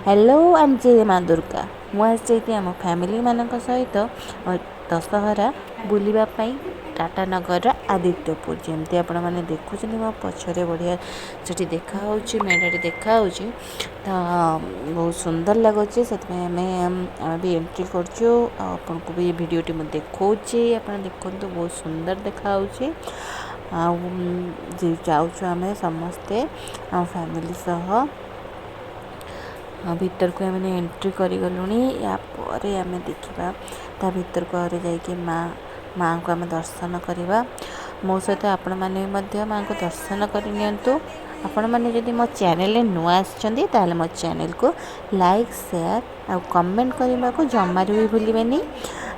Hello and ଜୟ ମା ଦୁର୍ଗା। ମୁଁ ଆସିଯାଇଛି ଆମ ଫ୍ୟାମିଲିମାନଙ୍କ ସହିତ ଦଶହରା ବୁଲିବା ପାଇଁ ଟାଟାନଗରର ଆଦିତ୍ୟପୁର। ଯେମିତି ଆପଣମାନେ ଦେଖୁଛନ୍ତି, ମୋ ପଛରେ ବଢ଼ିଆ ସେଠି ଦେଖାହେଉଛି, ମେଢ଼ଟି ଦେଖାହେଉଛି ତ ବହୁତ ସୁନ୍ଦର ଲାଗୁଛି। ସେଥିପାଇଁ ଆମେ ଆମେ ବି ଏଣ୍ଟ୍ରି କରୁଛୁ ଆଉ ଆପଣଙ୍କୁ ବି ଏ ଭିଡ଼ିଓଟି ମୁଁ ଦେଖାଉଛି। ଆପଣ ଦେଖନ୍ତୁ, ବହୁତ ସୁନ୍ଦର ଦେଖାହେଉଛି। ଆଉ ଯାଉଛୁ ଆମେ ସମସ୍ତେ ଆମ ଫ୍ୟାମିଲି ସହ ଭିତରକୁ। ଆମେ ଏଣ୍ଟ୍ରି କରିଗଲୁଣି। ୟା ପରେ ଆମେ ଦେଖିବା ତା ଭିତରକୁ ଆହୁରି ଯାଇକି ମାଆଙ୍କୁ ଆମେ ଦର୍ଶନ କରିବା। ମୋ ସହିତ ଆପଣମାନେ ମଧ୍ୟ ମାଆଙ୍କୁ ଦର୍ଶନ କରିନିଅନ୍ତୁ। ଆପଣମାନେ ଯଦି ମୋ ଚ୍ୟାନେଲରେ ନୂଆ ଆସିଛନ୍ତି, ତାହେଲେ ମୋ ଚ୍ୟାନେଲକୁ ଲାଇକ୍, ସେୟାର ଆଉ କମେଣ୍ଟ କରିବାକୁ ଜମାରୁ ବି ଭୁଲିବେନି।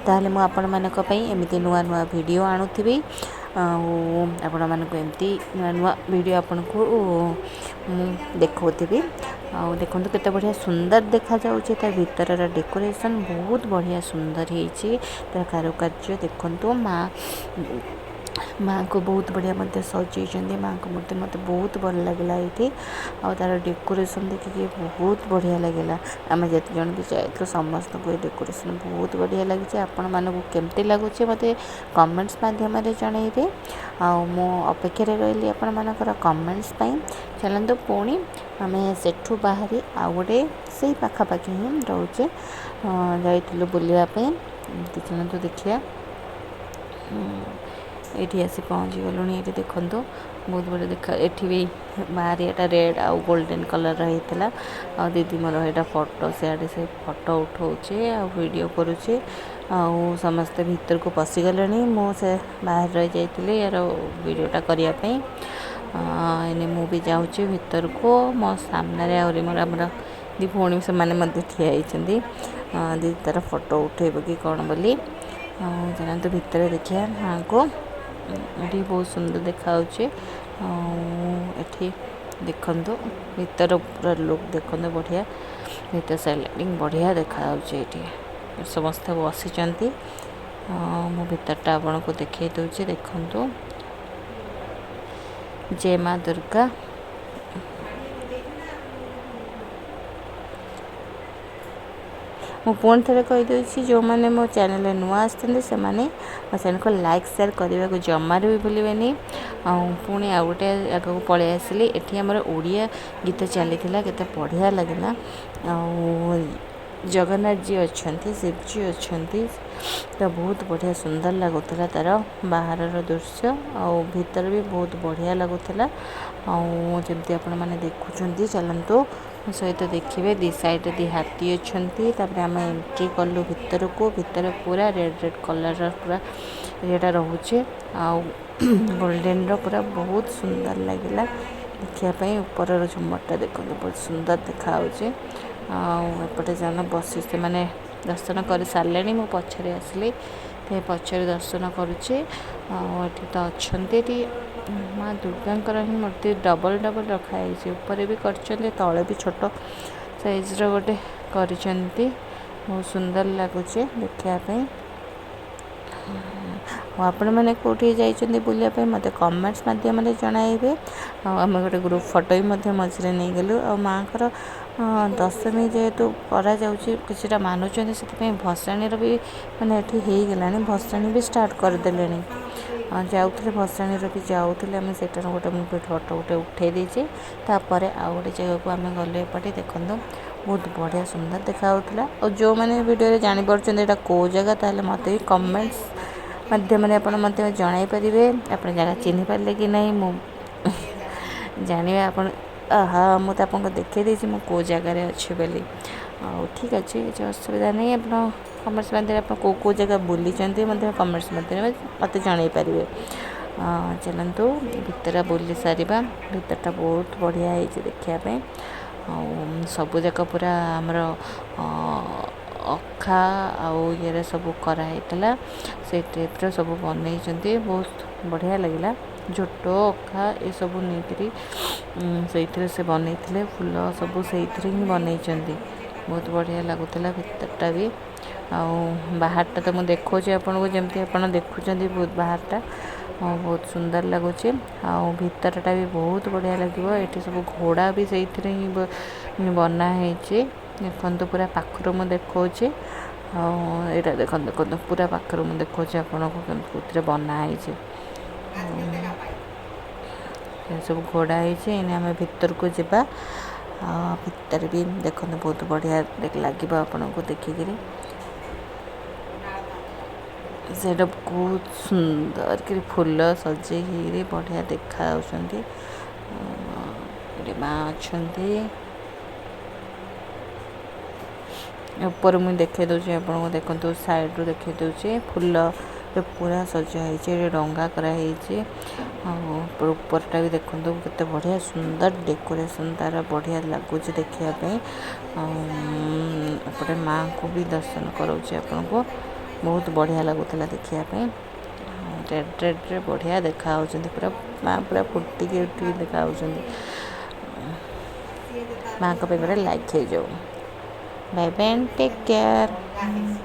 ତାହେଲେ ମୁଁ ଆପଣମାନଙ୍କ ପାଇଁ ଏମିତି ନୂଆ ନୂଆ ଭିଡ଼ିଓ ଆଣୁଥିବି ଆଉ ଆପଣମାନଙ୍କୁ ଏମିତି ନୂଆ ନୂଆ ଭିଡ଼ିଓ ଆପଣଙ୍କୁ ମୁଁ ଦେଖାଉଥିବି। ଆଉ ଦେଖନ୍ତୁ, କେତେ ବଢ଼ିଆ ସୁନ୍ଦର ଦେଖାଯାଉଛି। ତା ଭିତରର ଡେକୋରେସନ୍ ବହୁତ ବଢ଼ିଆ ସୁନ୍ଦର ହେଇଛି। ତାର କାରୁକାର୍ଯ୍ୟ ଦେଖନ୍ତୁ। ମାଆଙ୍କୁ ବହୁତ ବଢ଼ିଆ ମଧ୍ୟ ସଜେଇଛନ୍ତି। ମାଆଙ୍କ ମୂର୍ତ୍ତି ମୋତେ ବହୁତ ଭଲ ଲାଗିଲା ଏଇଠି। ଆଉ ତା'ର ଡେକୋରେସନ୍ ଦେଖିକି ବହୁତ ବଢ଼ିଆ ଲାଗିଲା। ଆମେ ଯେତେ ଜଣ ବି ଯାଇଥିଲୁ, ସମସ୍ତଙ୍କୁ ଏ ଡେକୋରେସନ୍ ବହୁତ ବଢ଼ିଆ ଲାଗିଛି। ଆପଣମାନଙ୍କୁ କେମିତି ଲାଗୁଛି, ମୋତେ କମେଣ୍ଟସ୍ ମାଧ୍ୟମରେ ଜଣାଇବେ। ଆଉ ମୁଁ ଅପେକ୍ଷାରେ ରହିଲି ଆପଣମାନଙ୍କର କମେଣ୍ଟସ୍ ପାଇଁ। ଚାଲନ୍ତୁ, ପୁଣି ଆମେ ସେଠୁ ବାହାରି ଆଉ ଗୋଟେ ସେଇ ପାଖାପାଖି ହିଁ ରହୁଛେ, ଯାଇଥିଲୁ ବୁଲିବା ପାଇଁ। ଏମିତି ଚାଲନ୍ତୁ ଦେଖିବା। ଏଇଠି ଆସି ପହଞ୍ଚିଗଲୁଣି। ଏଇଠି ଦେଖନ୍ତୁ, ବହୁତ ବଢ଼ିଆ ଦେଖା। ଏଠି ବି ବାହାରେ ଏଇଟା ରେଡ଼୍ ଆଉ ଗୋଲ୍ଡେନ୍ କଲର୍ର ହେଇଥିଲା। ଆଉ ଦିଦି ମୋର ଏଇଟା ଫଟୋ, ସିଆଡ଼େ ସେ ଫଟୋ ଉଠଉଛି ଆଉ ଭିଡ଼ିଓ କରୁଛି। ଆଉ ସମସ୍ତେ ଭିତରକୁ ପଶିଗଲେଣି, ମୁଁ ସେ ବାହାରେ ରହିଯାଇଥିଲି ୟାର ଭିଡ଼ିଓଟା କରିବା ପାଇଁ। ଏଇନେ ମୁଁ ବି ଯାଉଛି ଭିତରକୁ। ମୋ ସାମ୍ନାରେ ଆହୁରି ମୋର ଆମର ଦୁଇ ଭଉଣୀ, ସେମାନେ ମଧ୍ୟ ଠିଆ ହେଇଛନ୍ତି, ଦିଦି ତାର ଫଟୋ ଉଠେଇବ କି କ'ଣ ବୋଲି। ଆଉ ଚାଲନ୍ତୁ, ଭିତରେ ଦେଖିବା ମାଆଙ୍କୁ। ଏଠି ବହୁତ ସୁନ୍ଦର ଦେଖାହେଉଛି। ଆଉ ଏଠି ଦେଖନ୍ତୁ, ଭିତର ପୁରା ଲୁକ୍ ଦେଖନ୍ତୁ, ବଢ଼ିଆ ଭିତର ସାଇଡ଼୍ ଲାଇଟିଂ ବଢ଼ିଆ ଦେଖାଯାଉଛି। ଏଇଠି ସମସ୍ତେ ବସିଛନ୍ତି। ମୁଁ ଭିତରଟା ଆପଣଙ୍କୁ ଦେଖେଇ ଦେଉଛି, ଦେଖନ୍ତୁ। ଜୟ ମା ଦୁର୍ଗା। ମୁଁ ପୁଣି ଥରେ କହିଦେଉଛି, ଯେଉଁମାନେ ମୋ ଚ୍ୟାନେଲରେ ନୂଆ ଆସିଛନ୍ତି, ସେମାନେ ମୋ ଚ୍ୟାନେଲକୁ ଲାଇକ୍, ସେୟାର କରିବାକୁ ଜମାରୁ ବି ଭୁଲିବେନି। ଆଉ ପୁଣି ଆଉ ଗୋଟେ ଆଗକୁ ପଳେଇ ଆସିଲି। ଏଠି ଆମର ଓଡ଼ିଆ ଗୀତ ଚାଲିଥିଲା, କେତେ ବଢ଼ିଆ ଲାଗିଲା। ଆଉ ଜଗନ୍ନାଥ ଜୀ ଅଛନ୍ତି, ଶିବଜୀ ଅଛନ୍ତି, ତ ବହୁତ ବଢ଼ିଆ ସୁନ୍ଦର ଲାଗୁଥିଲା ତା'ର ବାହାରର ଦୃଶ୍ୟ। ଆଉ ଭିତରେ ବି ବହୁତ ବଢ଼ିଆ ଲାଗୁଥିଲା। ଆଉ ଯେମିତି ଆପଣମାନେ ଦେଖୁଛନ୍ତି, ଚାଲନ୍ତୁ ମୋ ସହିତ ଦେଖିବେ। ଦୁଇ ସାଇଡ଼୍ରେ ଦୁଇ ହାତୀ ଅଛନ୍ତି। ତାପରେ ଆମେ ଏଣ୍ଟ୍ରି କଲୁ ଭିତରକୁ। ଭିତରେ ପୁରା ରେଡ଼୍ ରେଡ଼୍ କଲର୍ର ପୁରା ଇଏଟା ରହୁଛି ଆଉ ଗୋଲ୍ଡେନ୍ର, ପୁରା ବହୁତ ସୁନ୍ଦର ଲାଗିଲା ଦେଖିବା ପାଇଁ। ଉପରର ଝୁମରଟା ଦେଖନ୍ତୁ, ବହୁତ ସୁନ୍ଦର ଦେଖାହେଉଛି। ଆଉ ଏପଟେ ଜଣେ ବସି, ସେମାନେ ଦର୍ଶନ କରି ସାରିଲେଣି। ମୁଁ ପଛରେ ଆସିଲି, ସେ ପଛରେ ଦର୍ଶନ କରୁଛି। ଆଉ ଏଠି ତ ଅଛନ୍ତି, ଏଠି ମା ଦୁର୍ଗାଙ୍କର ହିଁ ମୂର୍ତ୍ତି ଡବଲ୍ ଡବଲ୍ ରଖାହେଇଛି। ଉପରେ ବି କରିଛନ୍ତି, ତଳେ ବି ଛୋଟ ସାଇଜ୍ର ଗୋଟେ କରିଛନ୍ତି। ବହୁତ ସୁନ୍ଦର ଲାଗୁଛି ଦେଖିବା ପାଇଁ। ଆଉ ଆପଣମାନେ କେଉଁଠି ଯାଇଛନ୍ତି ବୁଲିବା ପାଇଁ, ମୋତେ କମେଣ୍ଟସ୍ ମାଧ୍ୟମରେ ଜଣାଇବେ। ଆଉ ଆମେ ଗୋଟେ ଗ୍ରୁପ୍ ଫଟୋ ବି ମଧ୍ୟ ମଝିରେ ନେଇଗଲୁ। ଆଉ ମାଆଙ୍କର ଦଶମୀ ଯେହେତୁ କରାଯାଉଛି, କିଛିଟା ମାନୁଛନ୍ତି, ସେଥିପାଇଁ ଭସାଣିର ବି ମାନେ ଏଠି ହେଇଗଲାଣି, ଭସାଣି ବି ଷ୍ଟାର୍ଟ କରିଦେଲେଣି। ଯାଉଥିଲେ, ଭସାଣିର ବି ଯାଉଥିଲେ। ଆମେ ସେଇଟାର ଗୋଟେ ମୁଁ ଫଟୋ ଗୋଟେ ଉଠେଇ ଦେଇଛି। ତାପରେ ଆଉ ଗୋଟେ ଜାଗାକୁ ଆମେ ଗଲେ। ଏପଟେ ଦେଖନ୍ତୁ, ବହୁତ ବଢ଼ିଆ ସୁନ୍ଦର ଦେଖାଯାଉଥିଲା। ଆଉ ଯେଉଁମାନେ ଭିଡ଼ିଓରେ ଜାଣିପାରୁଛନ୍ତି ଏଇଟା କେଉଁ ଜାଗା, ତାହେଲେ ମୋତେ ବି କମେଣ୍ଟସ୍ ମାଧ୍ୟମରେ ଆପଣ ମୋତେ ଜଣାଇ ପାରିବେ। ଆପଣ ଜାଗା ଚିହ୍ନି ପାରିଲେ କି ନାହିଁ, ମୁଁ ଜାଣିବା ଆପଣ। ହଁ, ମୁଁ ତ ଆପଣଙ୍କୁ ଦେଖାଇ ଦେଇଛି ମୁଁ କେଉଁ ଜାଗାରେ ଅଛି ବୋଲି। ଆଉ ଠିକ୍ ଅଛି, କିଛି ଅସୁବିଧା ନାହିଁ। ଆପଣ କମେଣ୍ଟସ୍ ମାଧ୍ୟମରେ ଆପଣ କେଉଁ କେଉଁ ଜାଗା ବୁଲିଛନ୍ତି ମଧ୍ୟ କମେଣ୍ଟସ୍ ମାଧ୍ୟମରେ ମୋତେ ଜଣାଇ ପାରିବେ। ଚାଲନ୍ତୁ, ଭିତର ବୁଲି ସାରିବା। ଭିତରଟା ବହୁତ ବଢ଼ିଆ ହେଇଛି ଦେଖିବା ପାଇଁ। ଆଉ ସବୁଯାକ ପୁରା ଆମର ଅଖା ଆଉ ଇଏରେ ସବୁ କରାହେଇଥିଲା, ସେଇ ଟାଇପ୍ର ସବୁ ବନେଇଛନ୍ତି। ବହୁତ ବଢ଼ିଆ ଲାଗିଲା। ଝୋଟ, ଅଖା ଏସବୁ ନେଇକିରି ସେଇଥିରେ ସେ ବନେଇଥିଲେ। ଫୁଲ ସବୁ ସେଇଥିରେ ହିଁ ବନେଇଛନ୍ତି। ବହୁତ ବଢ଼ିଆ ଲାଗୁଥିଲା ଭିତରଟା ବି। ଆଉ ବାହାରଟା ତ ମୁଁ ଦେଖାଉଛି ଆପଣଙ୍କୁ, ଯେମିତି ଆପଣ ଦେଖୁଛନ୍ତି, ବହୁତ ବାହାରଟା ଆଉ ବହୁତ ସୁନ୍ଦର ଲାଗୁଛି। ଆଉ ଭିତରଟା ବି ବହୁତ ବଢ଼ିଆ ଲାଗିବ। ଏଠି ସବୁ ଘୋଡ଼ା ବି ସେଇଥିରେ ହିଁ ବନା ହେଇଛି। ଦେଖନ୍ତୁ, ପୁରା ପାଖରୁ ମୁଁ ଦେଖାଉଛି। ଆଉ ଏଇଟା ଦେଖନ୍ତୁ, ଦେଖନ୍ତୁ, ପୁରା ପାଖରୁ ମୁଁ ଦେଖାଉଛି ଆପଣଙ୍କୁ କେମିତି କେଉଁଥିରେ ବନା ହେଇଛି। ସବୁ ଘୋଡ଼ା ହେଇଛି। ଏଇନେ ଆମେ ଭିତରକୁ ଯିବା। ଆଉ ଭିତରେ ବି ଦେଖନ୍ତୁ, ବହୁତ ବଢ଼ିଆ ଲାଗିବ ଆପଣଙ୍କୁ ଦେଖିକିରି। ସେଇଟା ବହୁତ ସୁନ୍ଦର କରି ଫୁଲ ସଜେଇ ହେଇକିରି ବଢ଼ିଆ ଦେଖାଯାଉଛନ୍ତି। ଏଠି ମା ଅଛନ୍ତି। ଉପରେ ମୁଁ ଦେଖାଇ ଦେଉଛି ଆପଣଙ୍କୁ, ଦେଖନ୍ତୁ, ସାଇଡ଼ରୁ ଦେଖାଇ ଦେଉଛି। ଫୁଲ ପୁରା ସଜା ହେଇଛି। ଏଠି ଡଙ୍ଗା କରାହେଇଛି। ଆଉ ଉପରଟା ବି ଦେଖନ୍ତୁ, କେତେ ବଢ଼ିଆ ସୁନ୍ଦର ଡେକୋରେସନ୍ ତାର, ବଢ଼ିଆ ଲାଗୁଛି ଦେଖିବା ପାଇଁ। ଆଉ ଏପଟେ ମାଆଙ୍କୁ ବି ଦର୍ଶନ କରାଉଛି ଆପଣଙ୍କୁ। ବହୁତ ବଢ଼ିଆ ଲାଗୁଥିଲା ଦେଖିବା ପାଇଁ। ରେଡ଼୍ ରେଡ଼୍ରେ ବଢ଼ିଆ ଦେଖାହେଉଛନ୍ତି ପୁରା ମା, ପୁରା ଫୁଟିକି ଉଠିକି ଦେଖାହେଉଛନ୍ତି। ମାଆଙ୍କ ପାଇଁ ଗୋଟେ ଲାଇକ୍ ହେଇଯାଉ। Bye bye, take care.